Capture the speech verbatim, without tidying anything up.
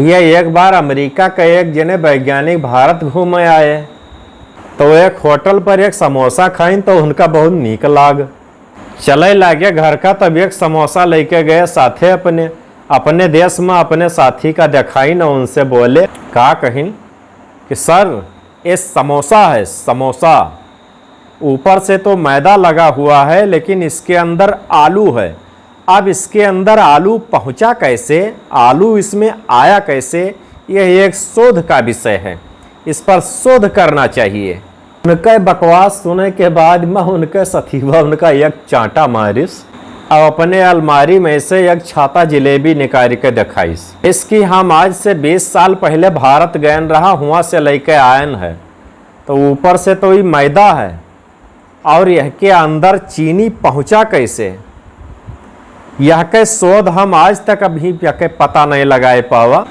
ये एक बार अमेरिका के एक जने वैज्ञानिक भारत घूमे आए, तो एक होटल पर एक समोसा खाइन, तो उनका बहुत नीक लाग। चले लागे घर का, तब एक समोसा लेके गए साथे अपने, अपने देश में अपने साथी का देखाइन, उनसे बोले, का कहिन कि सर, ये समोसा है, समोसा। ऊपर से तो मैदा लगा हुआ है, लेकिन इसके अंदर आलू है। अब इसके अंदर आलू पहुंचा कैसे, आलू इसमें आया कैसे, यह एक शोध का विषय है। इस पर शोध करना चाहिए। उनके बकवास सुने के बाद में उनके सथीवा उनका एक चांटा मारिस, अब अपने अलमारी में से एक छाता जिलेबी निकाल के दिखाइस। इसकी हम आज से बीस साल पहले भारत गयन रहा, हुआ से लेके आयन है। तो ऊपर से तो ये मैदा है, और यह के अंदर चीनी पहुंचा कैसे, यह के शोध हम आज तक अभी यह के पता नहीं लगाए पावा।